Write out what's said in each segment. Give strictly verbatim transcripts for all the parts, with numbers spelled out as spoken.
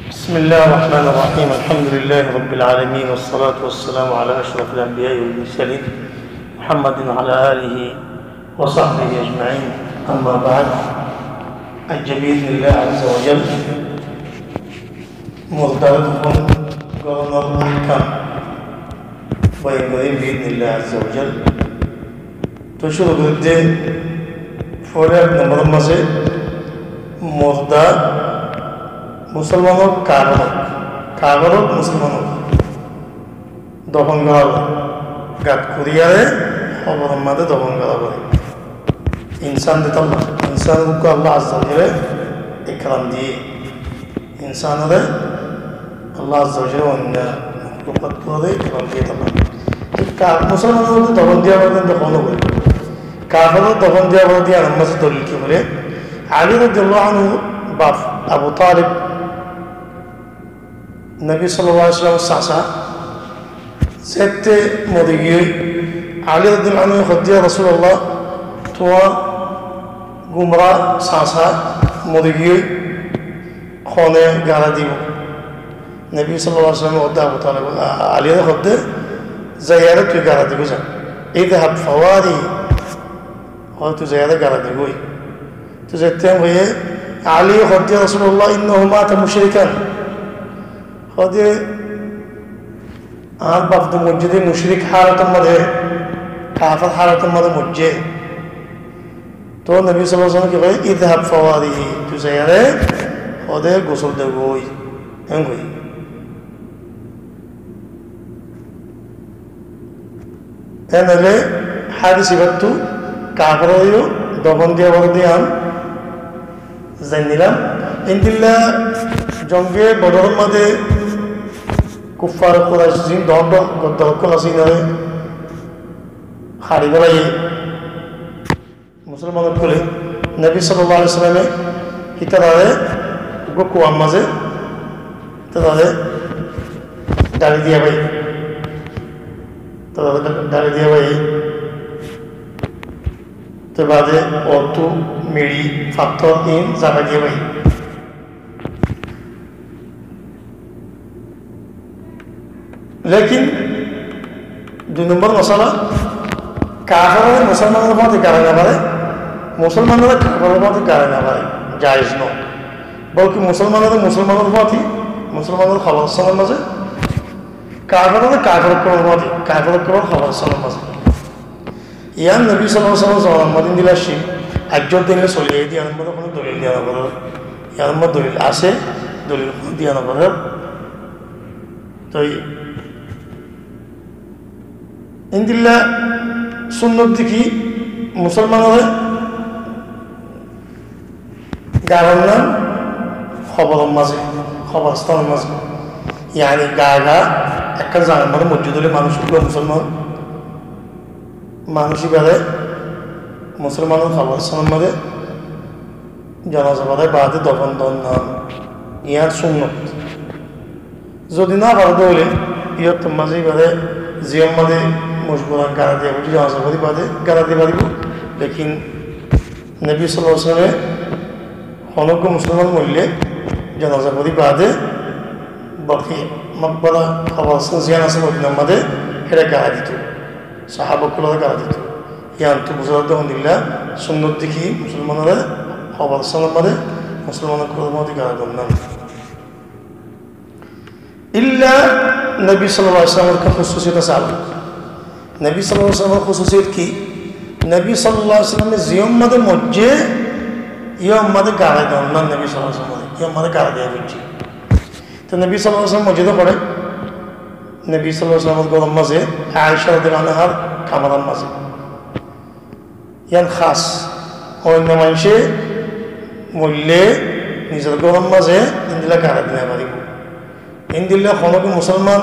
بسم الله الرحمن الرحيم. الحمد لله رب العالمين، والصلاة والسلام على أشرف الأنبياء والمرسلين، محمد وعلى آله وصحبه أجمعين. أما بعد، أجج بإذن الله عز وجل، murdare dofon goronor ahkam boyan gorim بإذن الله عز وجل. Toi cúru gorí de, foila ek nombor or mazé murda musolman ók, kafer ók, kafer ók, musolman ók, dofon gora foribó. Gat goriyaré hóbor or mazé dofon gora foribó. Insán de tolla, insán óre Allah Azza wa Jalla ekram diye. Insán óre Allah Azza wa Jalla oinno mahlukot óre ekram diye tolla. Ka-, musolman óre dofon diya foribó de, dofon óibo. Kafer óre dofon diya foribó de, yián or mazé dolil ki hoilé, Ali radiyallahu anhu baf Abu Talib, Nobi sallallahu alaihi wasallam or sasa, zette mori giyói, Ali radiyallahu anhu hoó de, "Ya Rasulullah, tuáñr gumra sasa mori giyói, hone gara dibo?" Nobi sallallahu alaihi wasallam hoó de, Abu Talib, a-, Ali re hoó de, "Zaiyaré tui gara digói za. اذهب فواريه." Hoó de, "Tui zaiyaré gara digói." Toi zette hoiyé, Ali hoó de, "Ya Rasulullah, إنه مات مشركا." Hoó de, "Añár baf to moijjé de mushrik halot or mazé, kafer halot or mazé moijjé." Toi Nobi sallallahu alaihi wasallam ki hoó, "اذهب فواريه." Tui zaiyaré, hoó de, gusol de goi. Enggoi. Ene óile hadis ibáttu kafer óre yó dofon diya foribó de yián zainnilam. Endilla jonge Bodor or mazé kuffar Quraish zin doñr doñr goddar ókkol asé, inore hári félaiye. Musolman ókkole Nobi sallallahu alaihi wasallam e itarare uggwá kuar mazé itarare dháli diya bái. Itarare dháli diya bái. Toi bade ottu miçi, fattór in zafai diya bái. Lekin dui nombor masala, kafer óre musolman ór fúañti gara no fare, musolman óre kafer ór fúañti gara no fare, jaiz no. Bolke musolman óre musolman ór fúañti, musolman ór hoborstán or mazé, kafer óre kafer ókkol or fúañti, kafer ókkol or hoborstán or mazé. Yián Nobi sallallahu alaihi wasallam or zomanar mazé endilla accíl, aijjó din le soli aiyé de, yián or mazé hono dolil diya no forer. Yián or mazé dolil asé, dolil hono diya no forer. Toi endilla sunnot de ki, musolman óre garon nan hobor or mazé, hoborstán or mazé. Yáni ga ga ekkán zagar mazé moijjé de óile manúic uggwá musolman, manúic ibáre musolman or hoborstán or mazé jonaza forai bade dofon don nan, yián sunnot. Zodi no fare de óile, iyót or mazé ibáre ziyót mazé mojburan gara diya foribó, jonaza fori bade gara diya foribó. Lekin Nobi sallallahu alaihi wasallam e hono uggwá musolman moille jonaza fori bade Baki makbara hoborstán ziyán asé Modinar mazé, héçe gara dito. Sahaba ókkol ore gara dito. Yián tu buzá za de endilla sunnot de ki musolman ore hoborstán or mazé musolman ókkol or mazé gara don nan. Illa Nobi sallallahu alaihi wasallam or khususiyot asé. Nobi sallallahu alaihi wasallam or khususiyot ki? Nobi sallallahu alaihi wasallam e ziyót mazé moijjé, iyót mazé gara don nan Nobi sallallahu alaihi wasallam ore, iyót mazé gara diya foijjé. Toi Nobi sallallahu alaihi wasallam moijjé de hoçé? Nobi sallallahu alaihi wasallam or góror mazé, Aisha radiyallahu anhar kamarar mazé. Yián hás. Oinno maincé moille nizor góror mazé endilla gara di no faribó. Endilla hono ki musolman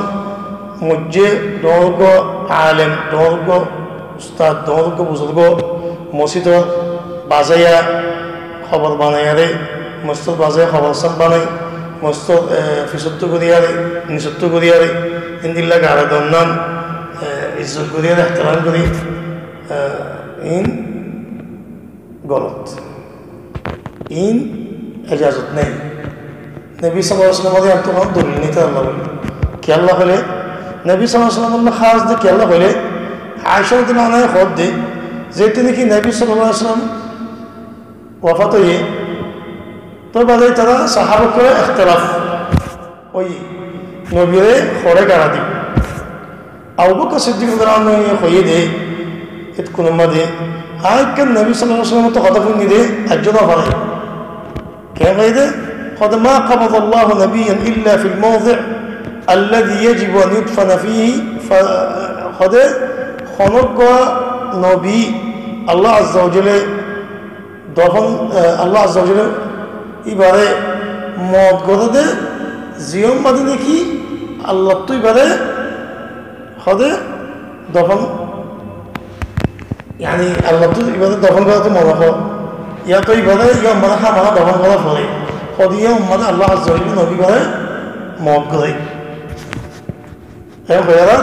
moijjé, doñr uggwá alem, doñr uggwá ustad, doñr uggwá buzurgo, mosjidot bazaiya hobor banaiyaré, mosjidot bazaiya hoborstán banai, mosjidot, e, fisottu goriyaré, nisottu goriyaré, endilla gara don nan, e, izzot goriyaré, ehteram gori, e, in golot. In ejazot nai. Nobi sallallahu alaihi wasallam or iyán ottu honó dolil nái tará bóle. Kiyólla hoilé, Nobi sallallahu alaihi wasallam or hás de kiyólla hoilé, Aisha radiyallahu anha hoór de, zehetu niki Nobi sallallahu alaihi wasallam wafat óiye, tói baade tará sahaba ókkol or ektelaf óiye, Nobire horé gara dibo. Abu Bakr Siddiq radiyallahu anhu ye hoiyé de, et kunumma de, añí ekkán Nobi sallallahu alaihi wasallam ottu hotá fúinni de, aijjó no fare. Ken hoiyé de? Hoó de, "ما قبض الله نبيا إلا في الموضع الذي يجب أن يدفن فيه", fa-, hoó de, honó uggwá nobi Allah azza wa jalla dofon, eh, Allah azza wa jalla ibáre mot goré de, ziyán mazé niki Allah ttu ibáre hoó de dofon, yani Allah ttu ibáre dofon gorá ttu mone hoó, yá to ibáre yó mazé hámaha dofon gorá fore, hoó de yó mazé Allah azza wa jalla nobi ibáre mot goré. Eén hoiyaré,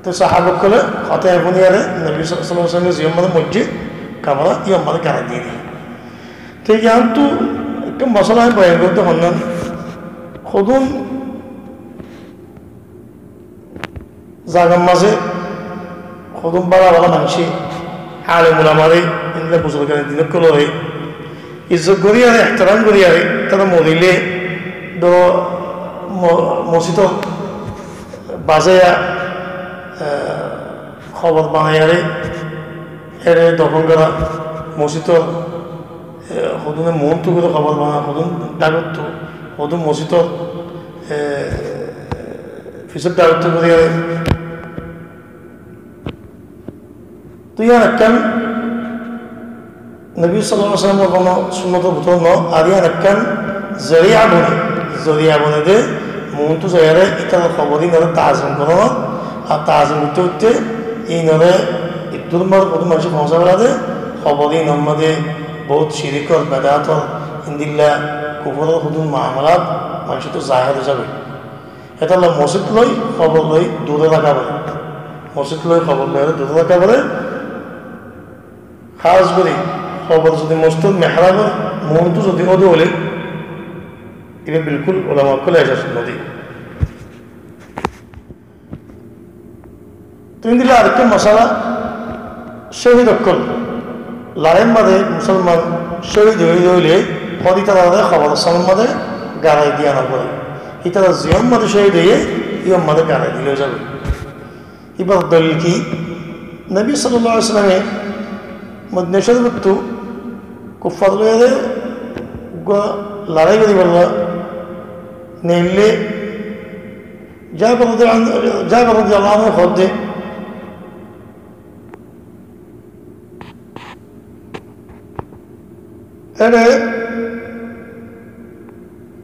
te sahaba ókkole hotá fúniyaré, Nobi sallallahu alaihi wasallam ziyán mazé moijjé, kabara yó mazé gara diyé de. Te yían ottu ekkán mosala añí boyan gorí de honnán, hodún zagar mazé hodún bála bála maincé, alem ulamare, endilla buzurgane din ókkolore izzot goríyaré, ehteram goríyaré, tará morile do mo-, mosídot bazaiya, eh, hobor banaiyaré, ére dofon gorá, mosídot, eh, hodúne muúntu gorí hobor bana, hodún dhákottu, hodún mosídot, eh, fisót dhákottu goríyaré. Toi yían ekkán Nobi sallallahu alaihi wasallam or hono sunnotor bútore no, ar yían ekkán zoriya bone, zoriya bone de, muúntu zaiyaré ítarar hobor ínore tazim goron, ar tazim goitte goitte ínore iddur mazé hodún maincé foóñsai félai de, hobor ínor mazé bout cirik or, bedat or, endilla kufur or hodún muamalat maincóttu zaher ói zagói. Hétolla mosíd loi, hobor loi dure táka fore. Mosíd loi, hobor loi dure táka fore. Hás gorí hobor zodi mosídor mehrab or muúntu zodi óde óile, ibá bilkúl ulama ókkole ejazot no de. Te endilla arekkán mosala, cóhid ókkol, lorair mazé musolman cóhid óiye de óile, hoó de ítarare hoborostan or mazé garai diya no fore. Ítara ziyán mazé cóhid óiye, yían mazé garai dile ói zagói. Íbar dolil ki? Nobi sallallahu alaihi wasallam e Modina Córifottú kuffar loi uggwá lorai goríbolla neille Jabir radiyallahu anhu, Jabir radiyallahu anhu hoódde, ére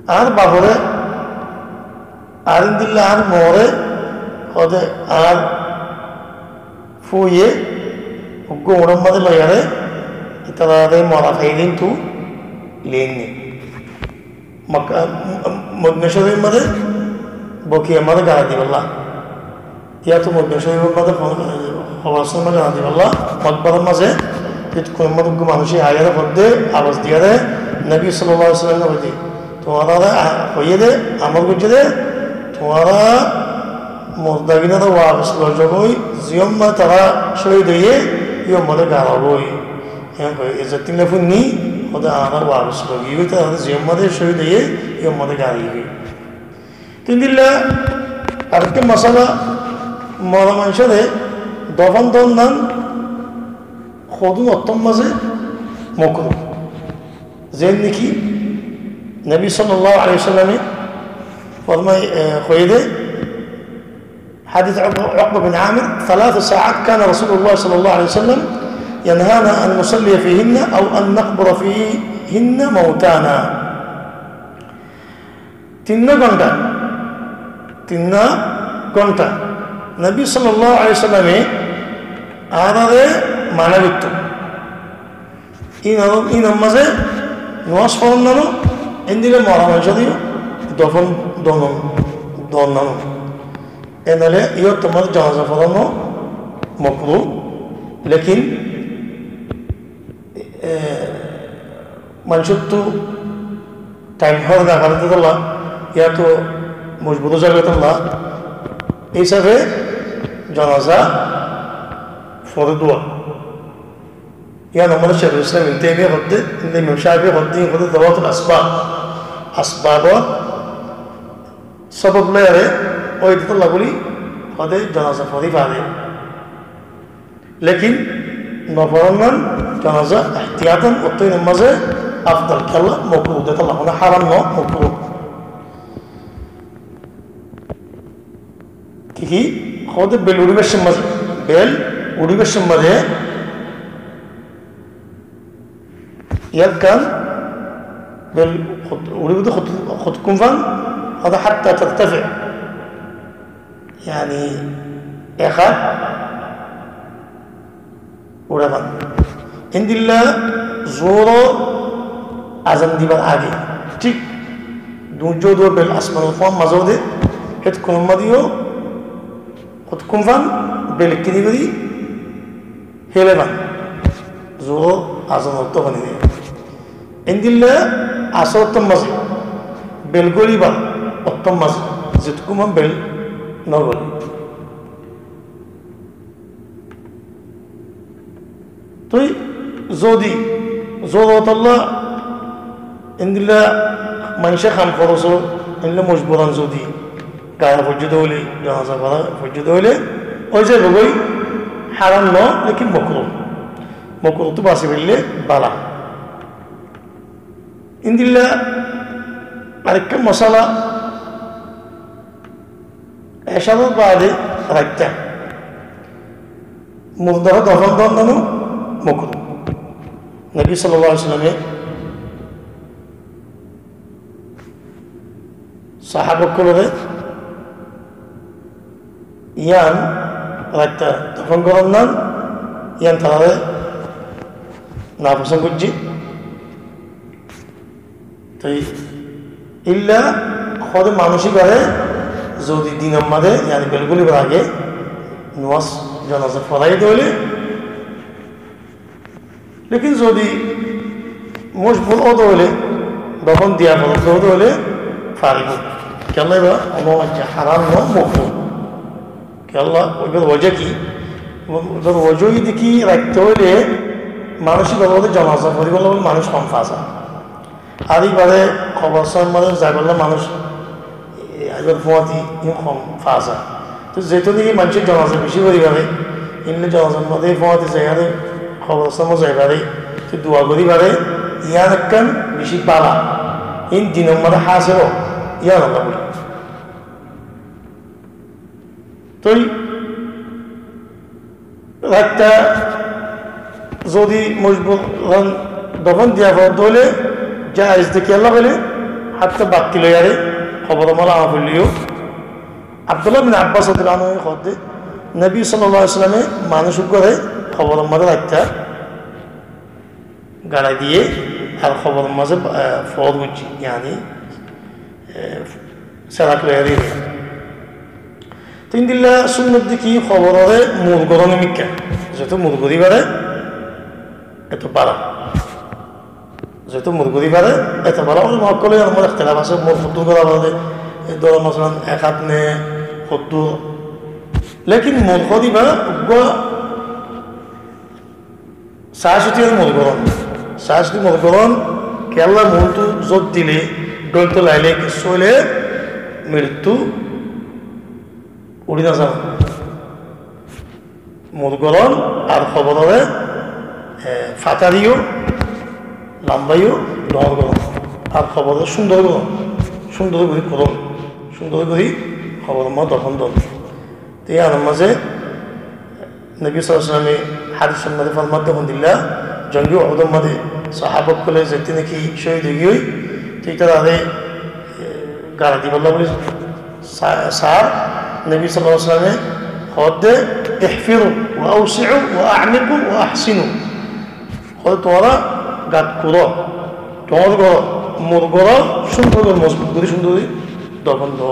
añár bafore, ar endilla añár moore, hoóde añár fúye, uggwá uñçór mazé loiyaré, ítarare mora faiyé de íntu leinné. Makka, Modina Córifor mazé Bokiyar mazé garai dibolla. Yíattu Modina Córifor mazé hoborostan or mazé garai dibolla, makbarar mazé, kitkunor mazé uggwá manúic aiyaré hoódde, abas diyaré, Nobi sallallahu alaihi wasallam hoódde, tuáñrare, a, hoiyé de, amor goijjé de, tuáñra murdaginore wafes loi zagói, ziyán mazé tará cóhid óiye, yían mazé garai goi. Eén hoi, e zettilla fúinni, hoóde añára wafes loi giyói, tará ziyán mazé cóhid óiye, yían mazé garai giyói. Te endilla arekkán mosala, mora maincóre dofon donnan hodún ottór mazé mokruh. Zeén niki Nobi sallallahu alaihi wasallam e formai, e, hoiyé de, hadis Uqba, Uqba bin Amir, "ثلاث ساعات كان رسول الله صلى الله عليه وسلم ينهانا أن نصلي فيهن أو أن نقبر فيهن موتانا." Tinnwá gonthá, tinnwá gonthá Nobi sallallahu alaihi wasallam e añárare mana goittó. Ín, ín mazé nomás foron nano, endilla mora maincóre dofon don, don nano. Enóle yíattu mazé janaza foron mokruh, lekin, e, maincóttu Taim hóde no fare de tolla, yáto mojbur ói zagói de tolla, hísafe jonaza fore dua. Yían or mazé Cékul Islam Ibn Taimiyya hoódde, Imam Cáfi hoódde, hoódde zawatul asbab. Asbabor sóbob loiyaré ói de tolla buli hoódde jonaza fori fare. Lekin no forannan jonaza ehtiyatan ottóinor mazé afdal, kiyólla mokruh de tolla, mane háram no, mokruh. Ki ki? Hoódde bel uçíbar somot, bel uçíbar somot ekkán bel hot-, uçíbo de hot-, hotokkum fan, hoódde hatta tartafi, yani ek hát uçé fan. Endilla zuhuror azan dibar age, thík duijjó dua bel asmanor fúañr mazé de, hétokkunor mazé yó hotokkum fan bel ekkán gorí héle fan. Zuhuror azan ottót fani de. Endilla asor ottót mazé bel golibar ottót mazé, zetokkum fan bel no gole. Toi zodi zorurot olla endilla maincé ham horos, endilla mojburan zodi gara foijjé de óile, jonaza fora foijjé de óile, ói zaibo goi, háram no, lekin mokruh. Mokruh ottu basi faille bála. Endilla arekkán mosala, ecar or baade raitta murdare dofon goron mokruh. Nobi sallallahu alaihi wasallame sahaba ókkolore yían raitta dofon goron, yían tarare nafosón goijjé. Toi illa hoódde manúic ibare zodi dinor mazé, yani bel golibar age nomaz, jonaza forai de óile, lekin zodi mojbur ó de óile, dofon diya fore de óile, faribo. Kiyólla iba? Háram no, mokruh. Kiyólla? Ibar wojá ki? Ibar wojá óilde ki, raitta óile manúic ibare jonaza foribálla buli manúic hom fa za. Ar ibare koborstanor mazé zaibálla manúic, e, aibar fúañti in hom fa za. Toi zehetu niki maincé jonaza beci gori fare, endilla jonazar mazé fúañti zaiyaré, koborstanor mazé zai fare, toi dua gori fare, yían ekkán beci bála. In dinor mazé hásil ó, yían Allah buli. Toi raitta zodi mojburan dofon diya fore de óile jaiz de, kiyólla hoile hatta batti loiyaré koboror mazé lama foille yó. Abdullah bin Abbas radiyallahu anhu hoódde, Nobi sallallahu alaihi wasallame manúic ókkolore koboror mazé raitta garai diye, ar koboror mazé, e, fór goijjé, yani, e, serak loiyaré. Toi endilla sunnot de ki, koborore mur goron mikká, zehetu mur gori fare, eto bála. Zehetu mur gori fare, eto bála. Ulama ókkole yían or mazé ektelaf asé, mur hoddúr gora fare, e, dóro masalan ek hát ne hoddúr. Lekin mur hoódde ibá uggwá saásuti mur goron. Saásuti mur goron, kiyólla murttu zor dile, dhoil tolaile, kessú óile, murttu uçí no za. Mur goron ar koborore, e, fatari yó, lamba yó, dhoñr goron. Ar koborore cúndor goron, cúndor gori goron, cúndor gori koboror mazé dofon don. Toi yían or mazé Nobi sallallahu alaihi wasallame hádis or mazé formadde, hondilla jonge Uhud or mazé sahaba ókkole zehetu niki cóhid ói giyói, toi tarare, e, garai dibálla buli sa-, saár. Nobi sallallahu alaihi wasallame hoódde, "Ihfiru wa awsi'u wa a'miqu wa ahsinu." Hoódde, tuáñra gat kuro, dhoñr goro, mur goro, cúndor gori mozbut gori, cúndor gori dofon do.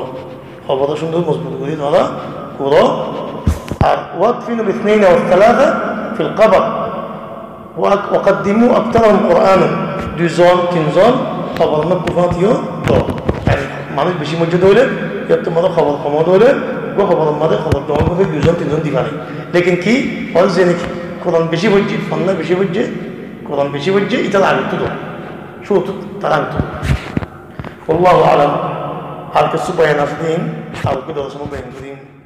Koborore cúndor mozbut gori tuáñra kuro. Ar, "Wadfinu bithnaini aw thalatha fil qabr, wa, wa qaddimu aktharahum qur'anan." Dui zon, tin zon, Hóbor or mazé kufá tiyó dóro. Yáni manúic bicí moijjé dé óile, yóttu mazé hóbor hom dé óile, uggwá hóbor or mazé hóbor dóñr gorí dui zon tin zon di fare. Lekin ki, ór zenik Kuran bicí foijjé, fonná bicí foijjé, Kuran bicí foijjé, ítara agottú dóro. Cúruttu tará agottú dóro. Wallahu alam. Ar kessú boyan asé dé, ar kessú dóro boyan gorim.